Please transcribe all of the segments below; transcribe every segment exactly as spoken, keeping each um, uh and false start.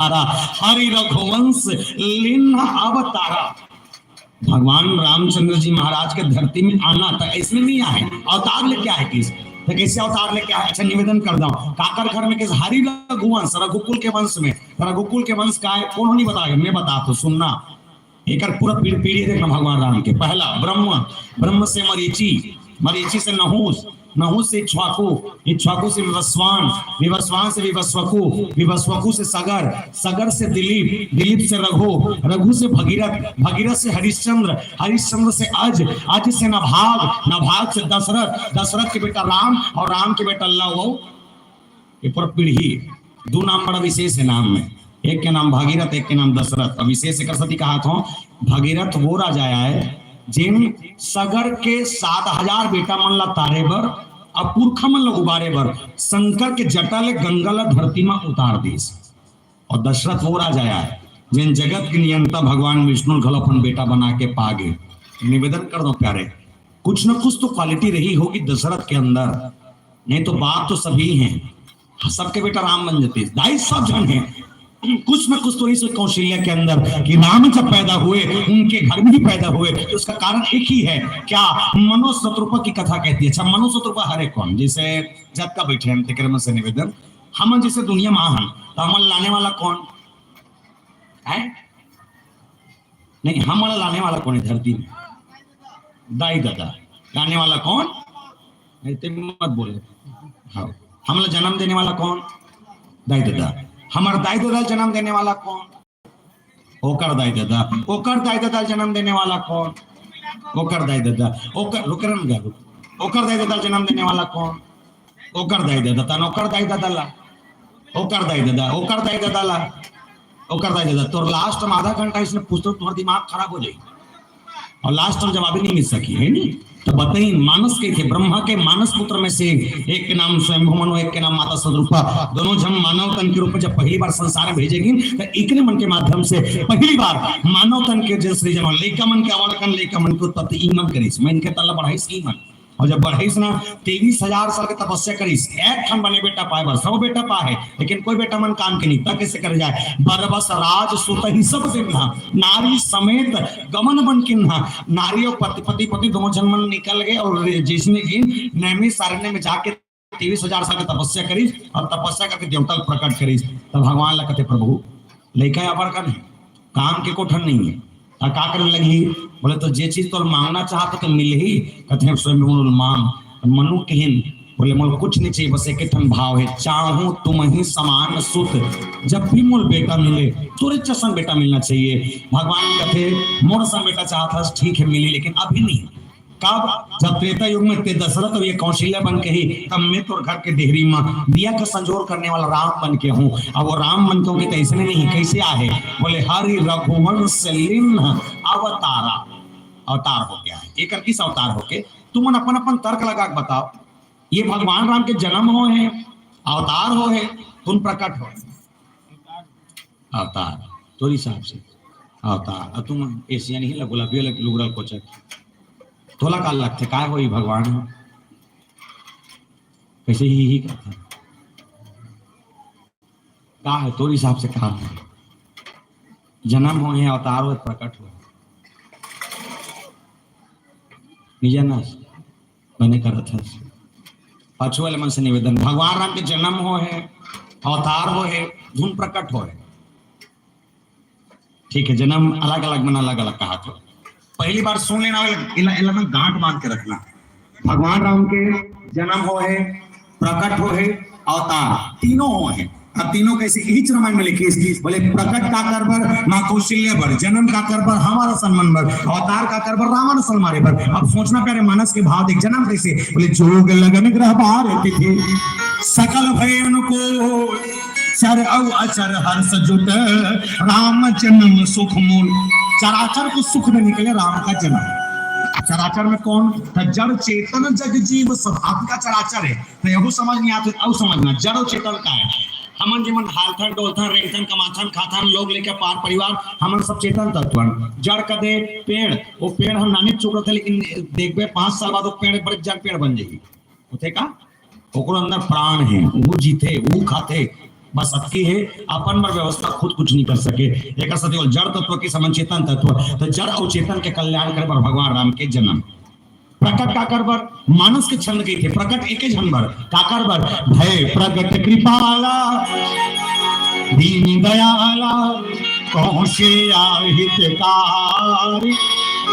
तारा, हरि रघुवंश लिन्ह अवतारा। भगवान रामचंद्र जी महाराज के धरती में आना था, इसलिए नहीं आए, अवतार लेके आए किस तो कैसे अवतार लेके आए? अच्छा, निवेदन कर दो, काकर घर में किस? हरि रघुवंश, रघुकुल के वंश में। रघुकुल के वंश का है, कौन नहीं बताएगा, मैं बता तो सुनना। एकर पूरा पीढ़ी पीढ़ी देखना भगवान राम के। पहला ब्रह्म, ब्रह्म से मरीचि, मरीचि से नहुस, नहुस से इक्ष्वाकु, इक्ष्वाकु से विवस्वान, विवस्वान से विवस्वकु, विवस्वकु से सगर, सगर से दिलीप, दिलीप से रघु, रघु से भगीरथ, भगीरथ से हरिश्चंद्र, हरिश्चंद्र से अज, अज से नभाग, नभाग से दशरथ, दशरथ के बेटा राम और राम के बेटा लव। ये पूरा पीढ़ी, दो नाम बड़ा विशेष है नाम में, एक के नाम भागीरथ, एक के नाम दशरथ। अब विशेष एकर सेती कहात हों, भागीरथ वो राजा आय जेन सगर के सात हजार बेटा मन ला तारे बर, अब पुरखा मन ला उबारे बर शंकर के जटा ले गंगा ला धरती में उतार दिस। और दशरथ वो राजा आय जेन जगत के नियंता भगवान विष्णु घलो अपन बेटा बना के पागे। निवेदन कर दो प्यारे, कुछ न कुछ तो क्वालिटी रही होगी दशरथ के अंदर, नहीं तो बाप तो सभी हैं, सबके बेटा राम बन जाते, दाई सब जन हैं। कुछ न कुछ तो इस कौशल्या के अंदर कि राम जब पैदा हुए, उनके घर में ही पैदा हुए, तो उसका कारण एक ही है। क्या? मनोशतरूपा की कथा कहती है। अच्छा, मनोशतरूपा हरे कौन, जैसे जब का बैठे हैं, तेकरे मन से निवेदन, हम जैसे दुनिया में आहन, तो हमन लाने वाला कौन है? नहीं, हमन लाने वाला कौन है धरती में? दाई ददा। लाने वाला कौन? नहीं, ते मत बोले। हाँ, हमला जन्म देने वाला कौन? दाई ददा। हमार दाई ददा जन्म देने वाला कौन? ओकर दाई ददा। ओकर दाई ददा जन्म देने वाला कौन? ओकर दाई ददा। ओकर, रुक रहे ना, रुक। ओकर दाई ददा जन्म देने वाला कौन? ओकर दाई ददा। तन ओकर दाई ददा ला, ओकर दाई ददा, ओकर दाई ददा ला, ओकर दाई ददा। तोर लास्ट में आधा घंटा इसने पूछतो, तुम्हारा दिमाग खराब हो जाए। और लास्ट में जवाब ही नहीं मिल सकी है नी। तो बताई, मानस के थे, ब्रह्मा के मानस पुत्र में से एक के नाम स्वयंभू मनु, एक के नाम माता सतरूपा। दोनों जन मानव तन के रूप में जब पहली बार संसार में भेजे गिन, तो इकने मन के माध्यम से पहली बार मानव तन के जन सृजन हो। लइका मन के अवड़ कन, लइका मन के उत्पत्ति ई मन करिस, मैं इनके तल्ला बढ़ाइस ई मन। और जब बढ़ाइस ना, तेईस हजार साल के तपस्या करिस, एक ठन बने बेटा पाए बर, सब बेटा पाए है, लेकिन कोई बेटा मन काम के नहीं, तब कैसे करे जाए? बरबस राज सुत ही सब सिंहा, नारी समेत गमन बन किन्हा। नारी और पति, पति, पति दोनों जन मन निकल गए और जैसे में गिन नैमिषारण्य में जाके तेईस हजार साल के तपस्या करिस और तपस्या करके देवता को प्रकट करिस। तब भगवान ला कथे, प्रभु, लइका अवड़ कन है, काम के कोठन नहीं है, त का करे लगही? बोले, तो जे चीज तोर मांगना चाहत तो मिलही। कथे, स्वयं बोल मांग। मनु कहिन, बोले, मोला कुछ नहीं चाहिए, बस एक ठन भाव है, चाहूं तुम ही समान सुत, जब भी मोला बेटा मिले, तोरे जैसन बेटा मिलना चाहिए। भगवान कथे, मोर सन बेटा चाहत हस, ठीक है, मिली, लेकिन अभी नहीं। कब? जब त्रेता युग में ते दशरथ और ये कौशल्या बन के ही, तब मैं तोर घर के डेहरी में दिया का संजोर करने वाला राम बन के हूँ। अब वो राम बन के होंगे तो ऐसे नहीं, कैसे आहे? बोले, हरि रघुवंश लिन्ह अवतारा। अवतार हो गया है, एक किस अवतार हो के? तुमन अपन अपन तर्क लगा के बताओ। ये भगवान राम के जन्म हो है, अवतार हो है, तुम प्रकट हो है? अवतार, तोर हिसाब से अवतार। अब तुम एशियन ही ला, गुलाबी वाला लुगरा कोचक, तोला का लगथे, काय होई भगवान? कैसे ही, ही करथे? का है तोर हिसाब से, का है? जन्म हो है, अवतार हो, प्रकट हो, निजन बने करत हस। पाछू वाले मन से निवेदन, भगवान राम के जन्म हो है, अवतार हो है, धुन प्रकट हो है। ठीक है, जन्म अलग अलग मन अलग अलग कहा था। पहली बार सुन लेना, एला, एला ना गांठ बांध के रखना। भगवान राम के जन्म हो है, प्रकट हो है, अवतार, तीनों हो है। अब तीनों कैसे? इही रामायण में लिखिस, बोले, प्रकट काकर बर? माँ कौशल्या बर। जन्म काकर बर? हमारा सन्मान बर। अवतार काकर बर? रावण सन मारे बर। अब सोचना प्यारे, मानस के भाव देख, जन्म कैसे? बोले, जोग लगन ग्रह बार तिथि, सकल भय अनुकूल, चर अउ अचर हर्ष जुट, राम जन्म सुख मूल। चराचर को सुख देने के लिए राम का जन्म। चराचर में कौन था? जड़ चेतन जग जीव सब, आपका चराचर है। तो यहू समझ नहीं आते, अउ समझना, जड़ और चेतन का है। हमन जेमन हालथन, डोलथन, रेंगथन, कमाथन, खाथन, लोग लेके पार परिवार, हमन सब चेतन तत्व हन। जड़ कदे पेड़, वो पेड़ हम नानी चुक रथे, लेकिन देखबे पाँच साल बाद वो पेड़ बड़े जड़ पेड़ बन जाएगी। होथे का? ओकरो अंदर प्राण है, वो जीथे, वो खाथे। बस अतकी हे, अपन बर व्यवस्था खुद कुछ नहीं कर सके। एक साथ वो जड़ तत्व के समझ चेतन तत्व, तो जड़ और चेतन के कल्याण करे बर भगवान राम के जन्म। प्रकट काकर बर? मानस के छंद कहिथे, प्रकट एके झन बर। काकर बर? भय प्रगट कृपाला, दीन दयाला, कौशल्या हितकारी।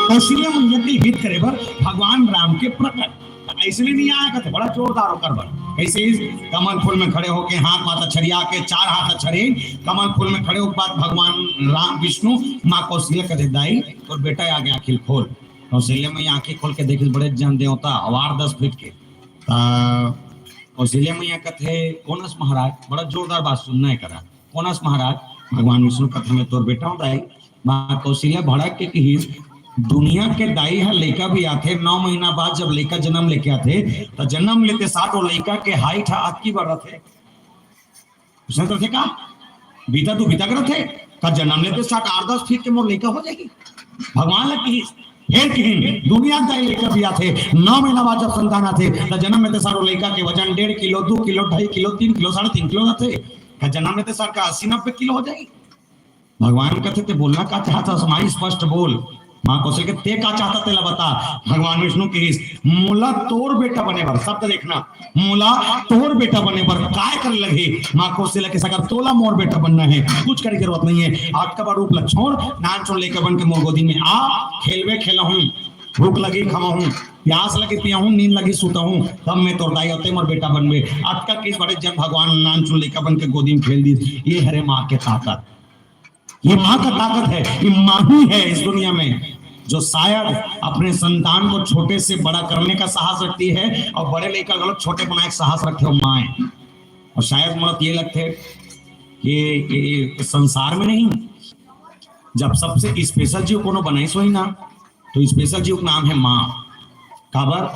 कौशल्या मैया के हित करे बर भगवान राम के प्रकट। ऐसे में नहीं आया कहते, बड़ा जोरदार होकर बर। कैसे? कमल फूल में खड़े होके हाथ माता छरिया के, चार हाथ छरे, कमल फूल में खड़े होके बाद भगवान राम विष्णु, माँ कौशल्या कहते, दाई, तोर बेटा आ गया, आँखी खोल। कौशल्या मैया आँखी खोल के देखिस, बड़े जन देवता, अवार दस फीट के। ता कौशल्या मैया कथे, "कोन अस महाराज?" बड़ा जोरदार बात सुनना है करा। "कोन अस महाराज?" भगवान विष्णु कथे, "मैं तोर बेटा हूँ दाई।" माँ कौशल्या भड़क के कहिस, "दुनिया के दाई ह लइका भी आथे, नौ महीना बाद जब लइका जन्म लेके आथे, त जन्म लेते साथ वो लइका के हाइट ह अतकी बड़ रथे।" उसने तो कहा, "बीता तू बीता करत हे, का जन्म लेते साथ आठ दस फीट के मोर लइका हो जाही?" भगवान ला कहिस, फेर कहिन, "दुनिया के दाई लइका भी आथे, नौ महीना बाद जब संतान आथे, त जन्म लेते साथ वो लइका के वजन डेढ़ किलो, दो किलो, ढाई किलो, तीन किलो, साढ़े तीन किलो आथे। का जन्म लेते साथ का अस्सी नब्बे किलो हो जाही?" भगवान कथे, "ते बोलना का चाहत हस माई, स्पष्ट बोल।" माँ कौशल्या के, "ते का चाहत हस तेला बता।" भगवान विष्णु कहिस, "मोला तोर बेटा बने बर", शब्द देखना, "मोला तोर बेटा बने बर काय करे लगही?" माँ कौशल्या के, "अगर तोला मोर बेटा बनना है, कुछ करे के जरूरत नहीं है। अतका बड़ रूप ला छोड़, नानचुन लइका बन के मोर गोदी में आ, खेलबे खेलहूँ, भूख लगी खवाहूँ, प्यास लगी पियाहूँ, नींद लगी सुताहूँ, तब मैं तोर दाई अउ ते मोर बेटा बनबे।" अतका कहिस, बड़े जन भगवान नानचुन लइका बन के गोदी में खेल दिस। ये हरे माँ के ताकत। ये माँ का ताकत है, ये माँ ही है इस दुनिया में जो शायद अपने संतान को छोटे से बड़ा करने का साहस रखती है और बड़े लइका घलो छोटे बनाए के साहस रखथे, वो माँ है। और शायद मोला ये लगथे कि ये संसार में नहीं, जब सबसे स्पेशल जीव कोनो बनाइस होही ना, तो स्पेशल जीव के नाम है माँ। काबर?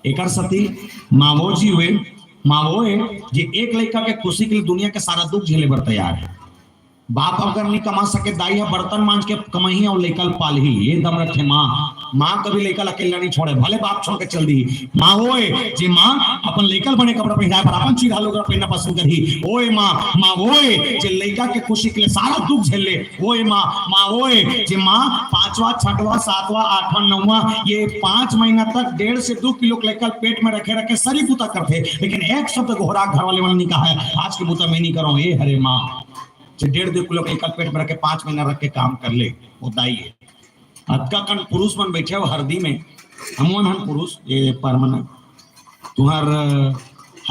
एकर सती माँ वो जीव हे, माँ वो हे जे एक लइका के खुशी के लिए दुनिया के सारा दुख झेले बर तैयार है। बाप अगर नहीं कमा सके, दाई ह बर्तन मांज के कमाही अउ लइका ल पालही, ये दम रखे माँ। माँ कभी लइका ल अकेला नहीं छोड़े, भले बाप छोड़ के चल दी। माँ ओए जे माँ अपन लइका ल बने कपड़ा पहिराए बर अपन चीरहा लुगरा पहिनना पसंद करही। ओए माँ, माँ ओए जे लइका के खुशी के लिए सारा दुख झेल ले। ओए माँ, माँ ओए जे माँ पांचवा, छठवा, सातवां, आठवां, नौवां, ये पांच महीना तक डेढ़ से दो किलो के लइका ल पेट में रखे रखे सरी बुता करथे, लेकिन एक शब्द गोहरा घर वाले मन नहीं कहा है, "आज के बुता मैं नहीं करूँ।" ये हरे माँ जे डेढ़ दो किलो के लइका ल पेट में रख के पांच महीना रख के काम कर ले, वो दाई है। अतका कन पुरुष मन बैठे हो हरदी में, हमन हन पुरुष, ये परमानेंट। तुहर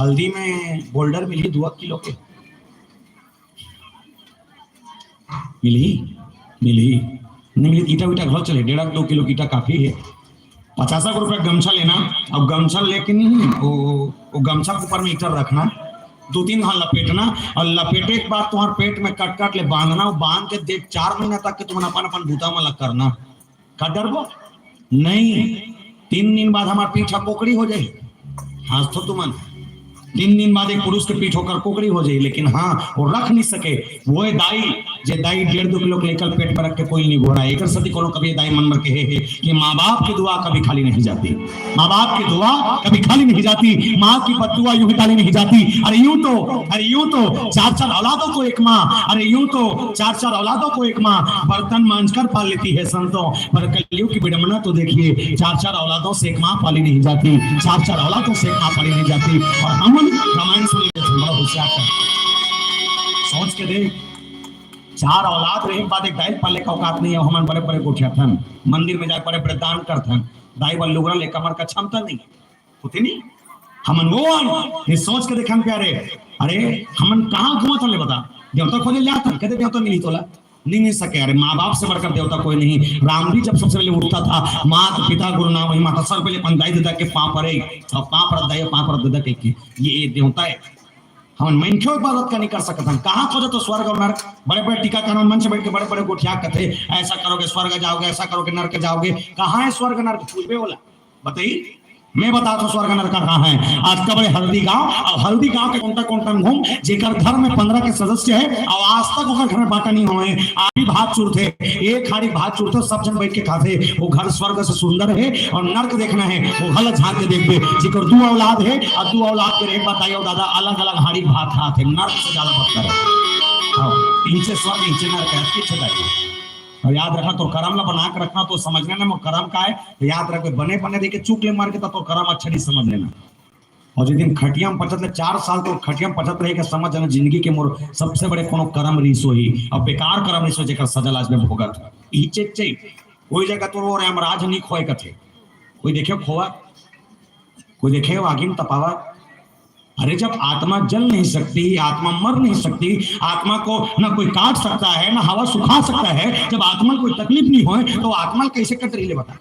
हल्दी में बोल्डर मिलही दो किलो के? मिलही? मिलही? नहीं मिलही, ईटा वीटा घलो चले, डेढ़ दो किलो ईटा काफी है। पचास रुपया गमछा लेना, और गमछा लेके नहीं, वो, वो गमछा के ऊपर में ईटा रखना, दो तीन घाल लपेटना, और लपेटे के बाद तुम्हारे पेट में कट कट ले बांधना, वो बांध के देख चार महीना तक के तुमन अपन अपन बूता मन ला करना। का डरबो? नहीं। तीन दिन बाद हमार पीठ ह कोकड़ी हो जाही। हाँ, तो तुमन तीन दिन बाद एक पुरुष के पीठ होकर कोकड़ी हो जाही, लेकिन हाँ, वो रख नहीं सके। वो दाई, जे दाई डेढ़ दो किलो के लइका ल पेट में रख के कोई नहीं गोहराए। एकर सती कोनो कभी दाई मन बर कहे हे कि माँ बाप की दुआ कभी खाली नहीं जाती, माँ बाप की दुआ कभी खाली नहीं जाती, माँ की बददुआ यूं ही खाली नहीं जाती। अरे यूं तो, अरे यूं तो चार चार औलादों को एक माँ, अरे यूं तो चार चार औलादों को एक माँ बर्तन मांझकर पाल लेती है संतों, पर कलयुग की विडंबना तो देखिए, चार चार औलादों से एक माँ पाली नहीं जाती, चार चार औलादों से एक माँ पाली नहीं जाती। और हम रामायण सुन लेते हैं, बड़ा होशियार था, सोच के देख, चार औलाद रहे के बाद एक दाई पाले का औकात नहीं है। हमन बड़े बड़े गोठियाथन, मंदिर में जाके बड़े बड़े दान करथन, दाई बर लुगरा ले कमर का क्षमता नहीं है, होते नहीं। हमन वो हन, ये सोच के देखन प्यारे, अरे हमन कहाँ घूमत हन ले बता, देवता खोजे जात हन, कहते देवता मिली तोला, नहीं मिल सके। अरे माँ बाप से बढ़कर देवता कोई नहीं। राम भी जब सबसे पहले उठता था, मात पिता गुरु नाम वही माता, सबसे पहले अपन दाई ददा के पाँव परे, और पाँव परत दाई, पाँव परत ददा के, के, ये, ये देवता है। हमन मनखे इबादत का नहीं कर सकत हन। कहाँ खोजत हो स्वर्ग और नरक? बड़े बड़े टीकाकरण मंच बैठ के बड़े बड़े गोठिया कथे, ऐसा करोगे स्वर्ग जाओगे, ऐसा करोगे नरक जाओगे। कहाँ है स्वर्ग नरक? पूछबे बोला, बताइए। मैं बताथंव स्वर्ग नरक कहाँ है। आज का बड़े हल्दी गांव, अब हल्दी गांव के कोंटा कोंटा में घूम, जेकर घर में पंद्रह के सदस्य है, अब आज तक ओकर घर में बांटा नहीं होए। आज भी भात चुरथे, एक हाड़ी भात चुरथे, सब झन बैठ के खाथे। वो घर स्वर्ग से सुंदर है, और नरक देखना है, वो घर ला झांक के देखबे, जेकर दू औलाद है, और दू औलाद के एक बताइयो दादा, अलग अलग हाड़ी भात खाथे, नरक से ज्यादा बदतर है। हाँ, इनसे स्वर्ग, इनसे नरक है, किच्छे दाई। और याद रखना, तोर करम ला बना के रखना, तो समझना ना, मोर करम का है, तो याद रखबे, बने बने देखे चूक ले मार के, तो तोर करम अच्छा नहीं समझ लेना। और जिस दिन खटिया में पचत ले, चार साल तो खटिया में पचत रहे के, समझ जाना जिंदगी के मोर सबसे बड़े कोनो करम रिहिस होही, और बेकार करम रिहिस हो, जेकर सजा ल आज मैं भोगत हंव। इहिचे चे, कोई जगह तो वो रामराज नहीं खोए कथे, कोई देखे खोवा, कोई देखे आगी में तपावा। अरे, जब आत्मा जल नहीं सकती, आत्मा मर नहीं सकती, आत्मा को ना कोई काट सकता है, ना हवा सुखा सकता है, जब आत्मा को कोई तकलीफ नहीं होए, तो आत्मा कैसे कट रही ले बता?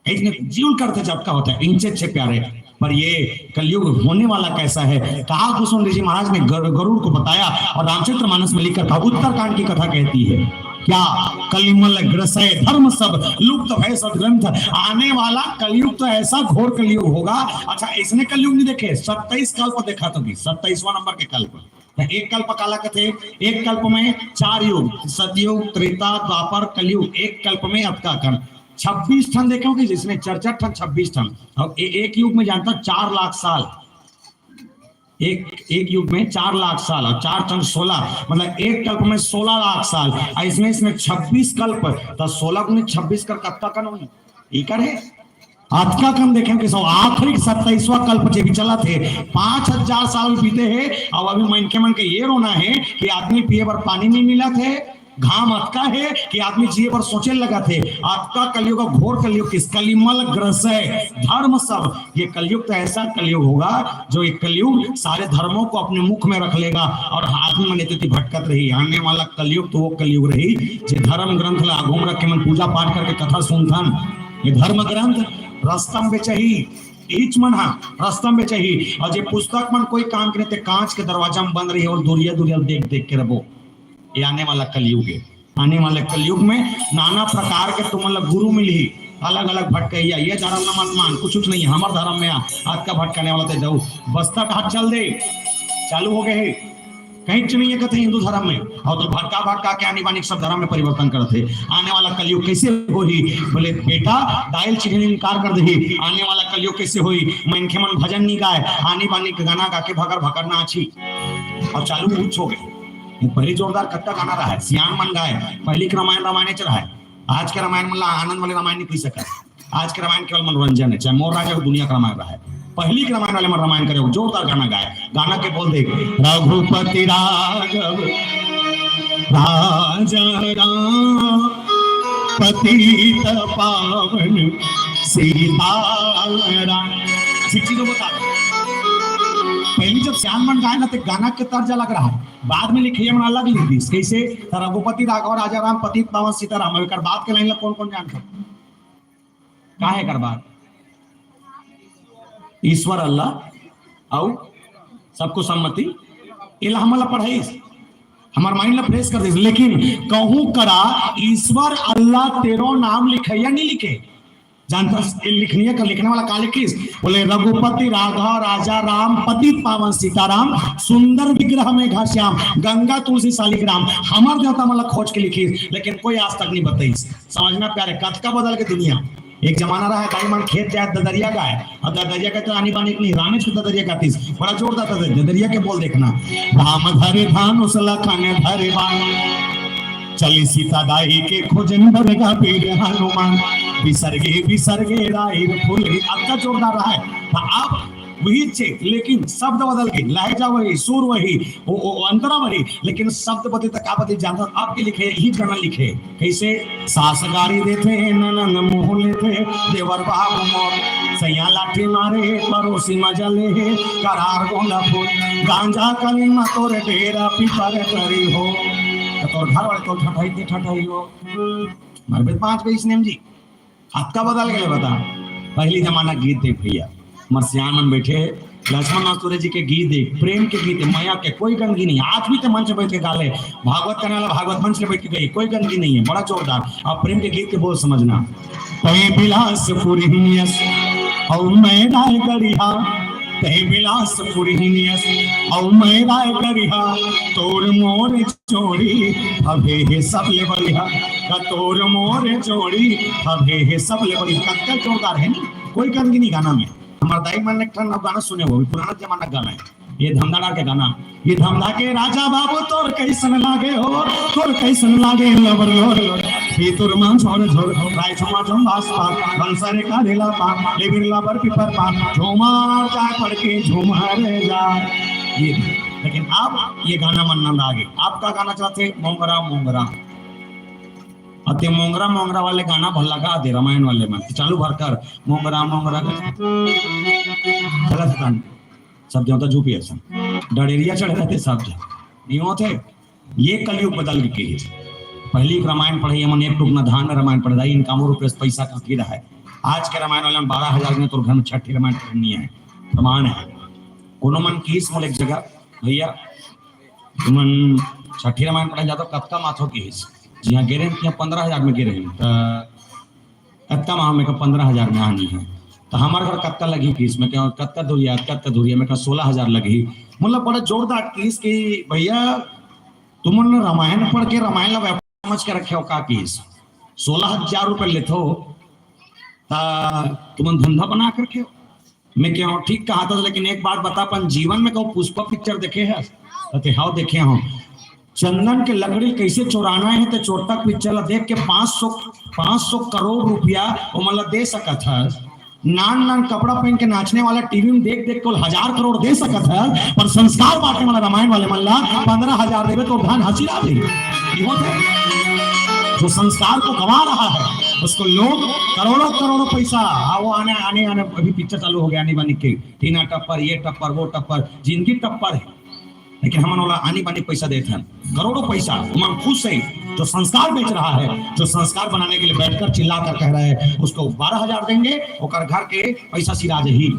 इसने जीवन करते जब का होता है, इनसे अच्छे प्यारे। पर ये कलयुग होने वाला कैसा है, कहा कुसुम ऋषि महाराज ने गर-, गरुड़ को बताया, और रामचरित मानस में लिखकर कहा, उत्तरकांड की कथा कहती है। क्या? कलिमल ग्रसय धर्म सब, लुप्त भय सदग्रंथ। आने वाला कलयुग तो ऐसा घोर कलयुग होगा। अच्छा, इसने कलयुग नहीं देखे, सत्ताईस कल्प देखा तो भी, सत्ताईसवाँ नंबर के कल्प। तो एक कल्प काला कथे? एक कल्प में चार युग, सतयुग, त्रेता, द्वापर, कलयुग। एक कल्प में अतका कन छब्बीस ठन देखे हो कि जिसने चार चार ठन, छब्बीस ठन। और ए-, एक युग में जानता, चार लाख साल। एक, एक युग में चार लाख साल और चार चंग सोलह, मतलब एक कल्प में सोलह लाख साल। और इसमें, इसमें छब्बीस कल्प, तो सोलह गुने छब्बीस कर कत्ता कन होई? इकर है। अतका कन देखे कि सो आखिरी सत्ताईसवाँ कल्प जे भी चलत हे, पाँच हजार साल बीते हे, और अभी मनखे मन के ये रोना है कि आदमी पिए बर पानी नहीं मिलत हे, घाम अतका हे कि आदमी जिए बर सोचे लगत हे। अतका कलयुग, घोर कलयुग, किस कलिमल ग्रसय धर्म सब। ये कलयुग तो ऐसा कलयुग होगा जो ये कलयुग सारे धर्मों को अपने मुख में रख लेगा और आदमी मन एती भटकत रही। आने वाला कलयुग तो वो कलयुग रही जे धर्म ग्रंथ ला आगू में रख के मन पूजा पाठ करके कथा सुनथन। ये धर्म ग्रंथ रस्ता में बेचही, इच मन हा रस्ता में बेचही। और जे पुस्तक मन कोई काम के नहीं, ते कांच के दरवाजा में बंद रही और दुरिया दुरिया देख देख के रहो। ये आने वाला कलयुग है। आने वाले कलयुग में नाना प्रकार के तुमन ला गुरु मिलही, अलग-अलग भटकैया, ये धर्म ला मत मान, कुछ, कुछ नहीं है, हमर धर्म में आ, आज का भटकाने वाला ते जाऊ, बस्तर का हाथ चल दे, चालू हो गए है, कहीं कुछ नहीं है कहते हिंदू धर्म में, और तो भटका भटका के आनी बानी सब धर्म में परिवर्तन करत है। आने वाला कलयुग कैसे होही? बोले, बेटा, दाइल चिन्हे इनकार कर दही, आने वाला कलयुग कैसे होही? मनखे मन भजन नहीं गाए, आनी बानी के गाना गा के भकर भकर नाची, और चालू उच्च हो गए। पहली जोरदार कट्टा गाना रहा है, सियान मन गाए। पहली के रामायण, रामायण च रहा है। आज के रामायण मन ला आनंद वाले रामायण नहीं कह सका। आज के रामायण केवल मनोरंजन है, चाहे मोर राजा हो, दुनिया का रामायण रहा है। पहली के रामायण वाले मन रामायण करे हो, जोरदार गाना गाए। गाना के बोल दे, रघुपति राघव राजा राम पतित पावन सीताराम। ठीक चीजों बता दो। पहली जब सियान मन गाए ना, तो गाना के तर्ज अलग रहा, बाद में लिखे मन अलग लिख दिस। कैसे? तो रघुपति राघव राजा राम पतित पावन सीताराम। अब एकर बाद के लाइन ला कौन कौन जानता? का है एकर बाद? ईश्वर अल्लाह अउ सबको सम्मति। एला हमन ला पढ़ाइस, हमर माइंड ला फ्रेश कर दिस। लेकिन कहूँ करा ईश्वर अल्लाह तेरो नाम लिखे या नहीं लिखे? जानता ये लिखनिया का, लिखने वाला का लिखिस? बोले, रघुपति राघव राजा राम पतित पावन सीताराम, सुंदर विग्रह मेघा श्याम, गंगा तुलसी सालिग्राम। हमर देवता मन ला खोज के लिखिस, लेकिन कोई आज तक नहीं बताइस। समझना प्यारे, कतका बदल के दुनिया। एक जमाना रहा, दाई मन खेत जाए, ददरिया गाए, और ददरिया का तो आनी बानी नहीं, रामेश को ददरिया गातिस, बड़ा जोरदार ददरिया, ददरिया के बोल देखना, राम धरे धनुष लखन धरे बाण, चली सीता दाई के खोजन बरगा बीर हनुमान, बिसरगे बिसरगे राहिर फूल। अतका जोरदार रहा है। तो आप वही चीज, लेकिन शब्द बदल के, लहजा वही, सुर वही, वो, वो अंतरा वही, लेकिन शब्द बदल तक आप बदल जानता, आपके लिखे, यही गाना लिखे। कैसे? सास गारी देथे, ननन मोह लेथे, देवर बाबू मोर, सैया लाठी मारे, पड़ोसी मजा ले हे, करार गोंदा फूल, गांजा कली मा तोरे डेरा पीपर करी हो। तो तोर घर वाले तो ठठाई के ठठाई हो। मरबे पांच पे इसने जी। अतका बदल गए बता। पहली जमाना गीत देख भैया, मरसियान मन बैठे, लक्ष्मण मास्तुरे जी के गीत देख, प्रेम के गीत, मया के, कोई गंदगी नहीं। आज भी ते मंच बैठ के गा ले, भागवत करने वाला भागवत मंच पे बैठ के गई, कोई गंदगी नहीं है, बड़ा जोरदार। अब प्रेम के गीत के बोल समझना, तै बिलासपुर हिनियस, अउ मैं रायगढ़िया। तै बिलासपुर हिनियस, अउ मैं रायगढ़िया। तोर मोर जोड़ी हवे हे सबले बढ़िया। का तोर मोर जोड़ी हवे हे सबले बढ़िया। कतका जोरदार हे ना, कोई कमी नहीं गाना में। हमर दाई मन एक ठन गाना सुने हो, पुराना जमाना गाना है। ये धमधा के गाना, ये धमधा के राजा बाबू तोर कैसन लागे हो, तोर कैसन लागे लबर लोर, ये तोर मान छोड़ छोड़, राय छुमा छुम बास पा, बंसर का रेला पा, ले बिरला पर पिपर पा, झूमर जा पड़ के झूमर जा। ये, लेकिन अब ये गाना मन नंद आगे। आपका गाना चलाते मोंगरा मोंगरा। अते मोंगरा मोंगरा वाले गाना भल लगा दे रामायण वाले मन। चालू भर कर मोंगरा मोंगरा। गलत गाना। सब देवता झूपी असन। डडेरिया चढ़े रहते सब जन। नहीं होते। ये कलयुग बदल के कही। पहली एक रामायण पढ़े, हमन एक टुकना धान में रामायण पढ़े, इनकामो रुपये से पैसा कटती रहा है। आज के रामायण वाले में बारह हजार में तोर घर में छठी रामायण पढ़नी है। प्रमाण है। कोनो मन किहिस मोला एक जगह, भैया, तुमन छठी रामायण पढ़े जातो, कतका माथो किहिस? जी हाँ, गे रहेन, तिहाँ पंद्रह हजार में गे रहेन। त कतका माह में का पंद्रह हजार में आनी है। त हमर घर कतका लगही किहिस? मैं कहा, "कतका दूरिया, कतका दूरिया?" मैं कहा, "सोलह हजार लगही।" मतलब बड़ा जोरदार किहिस कि भैया, तुमन रामायण पढ़ के रामायण ला व्यापार समझ के रखे हो का किहिस? सोलह हजार रुपये लेथो, त तुमन धंधा बना के रखे हो। मैं कहा, "ठीक कहा था, लेकिन एक बात बता, अपन जीवन में कहो पुष्पा पिक्चर देखे है?" कहते, "हाँ, देखे हो।" चंदन के लकड़ी कैसे चुराना है, तो चोरटक पिक्चर ला देख के पाँच सौ, पाँच सौ करोड़ रुपया वो मन ला दे सकत है। नान नान कपड़ा पहन के नाचने वाला टीवी में देख देख के हजार करोड़ दे सकत है, पर संस्कार बांटने वाला रामायण वाले मन ला पंद्रह हजार देवे तो धान हसीरा दे। ये होता है। जो संस्कार को गवा रहा है, उसको लोग करोड़ों करोड़ों पैसा, हाँ, वो आने, आने, आने, अभी पिक्चर चालू हो गया, आनी बानी के, टीना टप्पर, ये टप्पर, वो टप्पर, जिंदगी टप्पर है। लेकिन हमन ओला आनी बानी पैसा देथन, करोड़ों पैसा। हमन खुश है, जो संस्कार बेच रहा है, जो संस्कार बनाने के लिए बैठकर चिल्ला कर कह रहा है, उसको बारह हजार देंगे, ओकर घर के पैसा सिरा जही।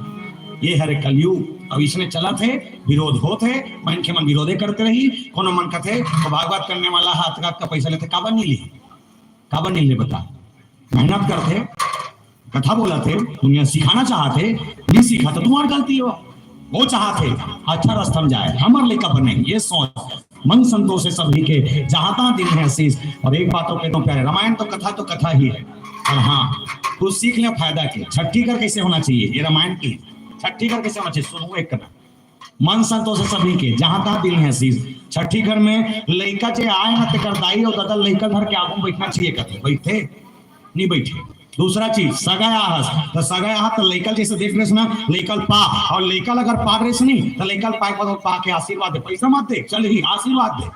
ये हरे कलयुग। अब इसने चलत है, विरोध होत है, मन के मन विरोधे करते रही। कोनो मन कथे, "तो भागवत करने वाला हाथ का, का पैसा लेते, काबर नहीं ली?" काबर नहीं ले बता? मेहनत करथे, कथा बोलथे, दुनिया सिखाना चाहथे, नहीं सीखा तो तुम्हारी गलती हो। वो चाहथे अच्छा रास्ता में जाए, हमर लइका बने, ये सोच। मन संतोष है सभी के, जहाँ तहाँ दिन है आशीष। और एक बात और कहता हूँ प्यारे, रामायण तो कथा तो कथा ही है, और हाँ, कुछ सीख ले फायदा के। छठी घर कैसे होना चाहिए, ये रामायण की। छठी घर कैसे होना चाहिए, सुनो एक कथा। मन संतोष है सभी के, जहाँ तहाँ दिन है आशीष। छठी घर में लइका जे आए ना, तेकर दाई और दादा लइका घर के आगू में बैठना चाहिए, कहते बैठे नहीं बैठे। दूसरा चीज, सगा आहस, तो सगा आहस तो लइका जैसे देख रहे ना, लइका ल पा, और लइका ल अगर पा रहे नहीं, तो लइका ल पाए के बाद पा के आशीर्वाद दे, पैसा मत दे, चल ही आशीर्वाद दे।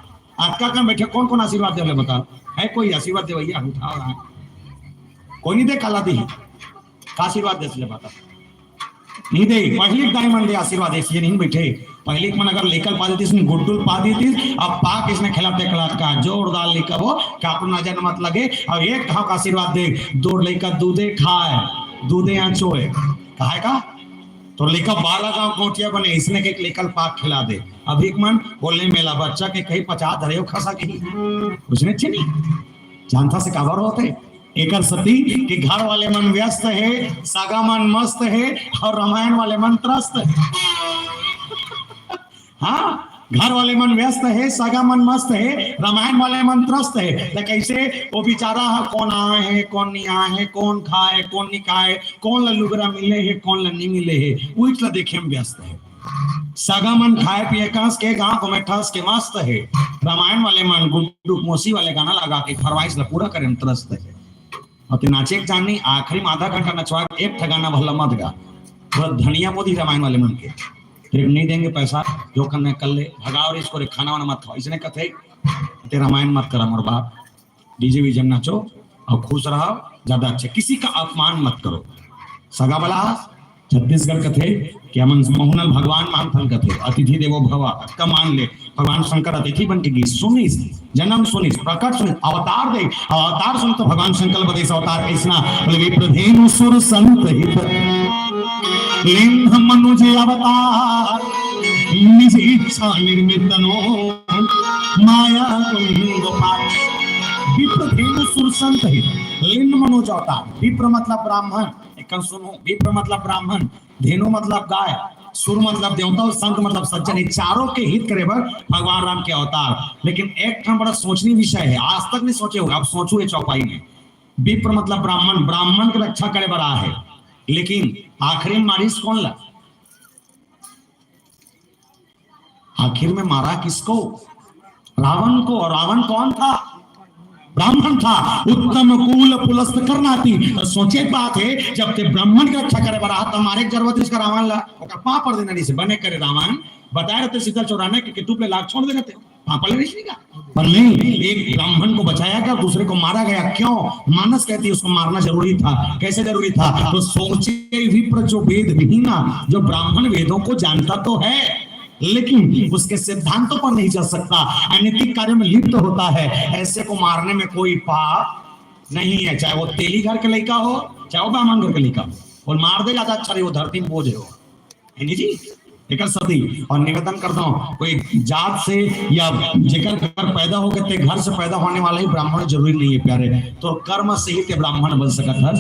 अतका कन बैठे कौन कौन आशीर्वाद दे बता? है कोई आशीर्वाद दे भैया? उठाओ ना। कोई नहीं दे, काला दे, का आशीर्वाद दे ले बता? नहीं दे, पहली दाई मन दे आशीर्वाद, ऐसे नहीं बैठे। पहली मन अगर लइका ल पा देतिस, नहीं गुड्डू ल पा देतिस, अब पा के इसने खिलाते खिलाते का जोरदार लइका हो, का अपन नजर मत लगे, और एक घाव का आशीर्वाद दे, दो लइका दूधे खाए, दूधे यहाँ चोए, कहे का? तो लइका बारह गांव कोटिया बने, इसने के लइका ल पा खिला दे। अभी एक मन बोलने मेला बच्चा के कहीं पचास धरे हो खसा के ही। उसने अच्छे नहीं जानता से काबर होते। एकर सती कि घर वाले मन व्यस्त है, सगा मन मस्त है और रामायण वाले मन त्रस्त है। हाँ, घर वाले मन व्यस्त है, सगा मन मस्त है, रामायण वाले मन त्रस्त है। तो कैसे वो बेचारा है, कौन आए है, कौन नहीं आए है, कौन खाए, कौन नहीं खाए, कौन ला लुगरा मिले है, कौन ला नहीं मिले है, उही ला देखे में व्यस्त है। सगा मन खाए पिए कस के, गांव घूमे ठस के मस्त है। रामायण वाले मन गुड्डू मौसी वाले गाना लगा के फरमाइश ला पूरा करे में त्रस्त है। और ते नाचे के जान नहीं, आखिरी में आधा घंटा नचवा के एक ठा गाना भला मत गा। थोड़ा धनिया मोदी रामायण वाले मन के। फिर नहीं देंगे पैसा, जो करना है कर ले, भगाओ रे इसको रे, खाना वाना मत खाओ। इसने कथे, "ते रामायण मत करा मोर बाप, डीजे वीजे में नाचो और खुश रहो, ज्यादा अच्छा, किसी का अपमान मत करो।" सगा वाला छत्तीसगढ़ कथे कि हमन महुनल भगवान मानथन कथे, "अतिथि देवो भव", का मान ले। भगवान शंकर अतिथि बन के गिस, सुनिस, जन्म सुनिस, प्रकट सुनिस, अवतार दे, अवतार सुन तो भगवान शंकर बदे अवतार कैसना, बोले, "विप्रधेनु सुर संत हित, लिंग मनुज अवतार, निज इच्छा निर्मित तनु, माया कुंभ पार।" विप्रधेनु सुर संत हित, लिंग मनोज अवतार। विप्र मतलब ब्राह्मण, एकन सुनो, विप्र मतलब ब्राह्मण, धेनु मतलब गाय, सुर मतलब देवता और संत मतलब सज्जन। ये चारों के हित करे बर भगवान राम के अवतार। लेकिन एक ठन बड़ा सोचनी विषय है, आज तक नहीं सोचे होगा, अब सोचू ये चौपाई में। विप्र मतलब ब्राह्मण, ब्राह्मण के रक्षा करे बर आहे, लेकिन आखिरी में मारिस कौन ला? आखिर में मारा किसको? रावण को। और रावण कौन था? ब्राह्मण था। उत्तम कुल पुलस्त करनाती। तो सोचे बात है, जब ते ब्राह्मण की रक्षा करे बर रहा, तब मारे के जरूरत इसका रावण ला, ओकर पाँव पर देना नहीं से बने करे रावण। बताए रहते सीता चौराने के, कि तू पे लाख छोड़ दे रहते, पाँव पर लेने से नहीं कहा। पर नहीं, एक ब्राह्मण को बचाया गया, दूसरे को मारा गया। क्यों? मानस कहती है उसको मारना जरूरी था। कैसे जरूरी था? तो सोचे विप्र जो वेद विहीना, जो ब्राह्मण वेदों को जानता तो है, लेकिन उसके सिद्धांतों पर नहीं चल सकता, अनैतिक कार्यों में लिप्त होता है, ऐसे को मारने में कोई पाप नहीं है, चाहे वो तेली घर के लइका हो, चाहे वो ब्राह्मण घर के लइका हो। और मार दे ज्यादा अच्छा रही, वो धरती में बोझ हो, है नी जी? एकर सती और निवेदन करता हूँ, कोई जात से या जेकर घर पैदा होके ते घर से पैदा होने वाला ही ब्राह्मण जरूरी नहीं है प्यारे। तो कर्म से ही ते ब्राह्मण बन सकत हस।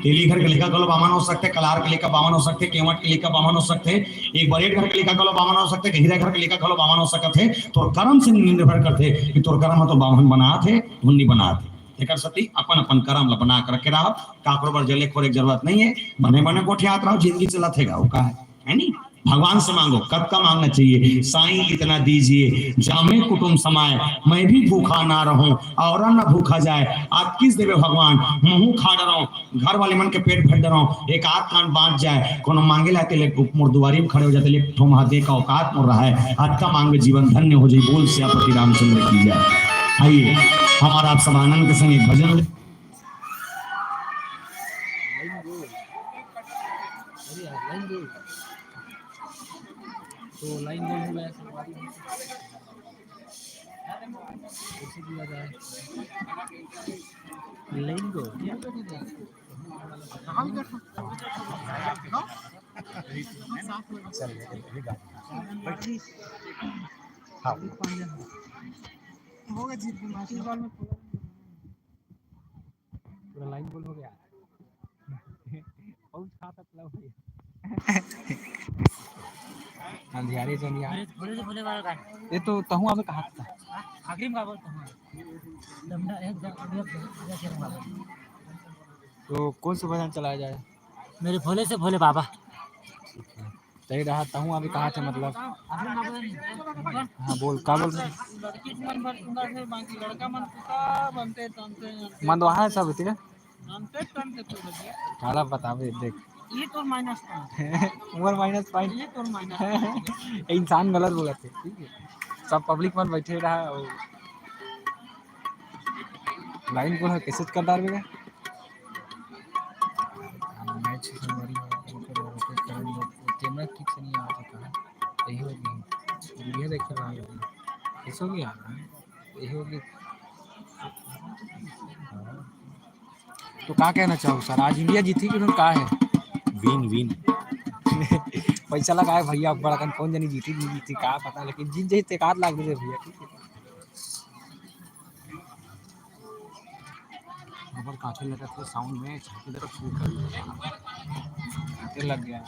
तेली घर के लइका घलो बामन हो सकथे, कलार के लइका बामन हो सकथे, केवट के लइका बामन हो सकथे, एक बरेठ घर के लइका घलो बामन हो सकथे, गहिरा घर के लइका घलो बामन हो सकत हे। तोर कर्म से निर्भर करथे कि तोर कर्म तो बामन बनात हे, धुन नहीं बनात हे। एकर सती अपन अपन कर्म ला बना के रखे रहो, काकरो बर जले खोरे के जरूरत नहीं है। बने बने गोठियात रहो, जिंदगी चलत हे गा, का है, है नी? भगवान से मांगो, कब का मांगना चाहिए, साईं इतना दीजिए, जामे कुटुम समाए, मैं भी भूखा ना रहूं और न भूखा जाए। आप किस देवे भगवान, महू खा डरो, घर वाले मन के पेट भर डरो, एक आध कान बांच जाए, कोनो मांगे ला तेले मोर दुआरी में खड़े हो जाते, ले ठो महादेव का औकात मोर रहा है, अतका मांग में जीवन धन्य हो जाए। बोल सियापति रामचंद्र की जय। आइए, हमारा आप सब आनंद के संग एक भजन। लाइन दो। अरे यार, लाइन दो। तो लाइन दो हो गया, संगवारी हो। कैसे दिया जाए? लाइन दो। चल, ये, ये गाड़ी। बैठ। हाँ। हो गया जी, मास्टर बॉल में पूरा लाइन गोल हो गया। बहुत खा सकता हूँ भैया। अंधियारे जनिया। अरे, भोले से भोले वाला गाना। ये तो तहूँ अबे कहा था। आखिरी में का बोलता हूँ? लमडा एक जन, एक जन, एक जन वाला। तो कौन सा भजन चलाया जाए? मेरे भोले से भोले बाबा। ठीक है। तही रहा, तहूँ अभी कहा थे, मतलब। हाँ, बोल, का बोल रहे? लड़की मन बर सुंदर से, बाकी लड़का मन कुत्ता बनते, तनते, मन तो वहाँ सब होती है। तनते, तनते तो बजे। काला बतावे, देख। ये तो माइनस पॉइंट। उमर माइनस पॉइंट। ये तो माइनस पॉइंट। इंसान गलत बोलत हे, ठीक है। सब पब्लिक मन बैठे रहा और लाइन को है, कैसे कर डाल बेगा? मैच संगवारी हो, इनको लोगों को करन लोग, कैमरा ठीक से नहीं आ रहा था, कहाँ? यही हो गई। वीडियो देखे रहा है। कैसे हो गया? यही हो गई। तो का कहना चाहो सर, आज इंडिया जीती कि का है? Win, win. पैसा लगाए भैया, बड़ा कन कौन जानी जीती, नहीं जीती, का पता, लेकिन जीत जाई तो एक आध लाख दे दे भैया, ठीक है? खबर काटे लगा था साउंड में, छाती लगा फूल कर दिया। छाती लग गया।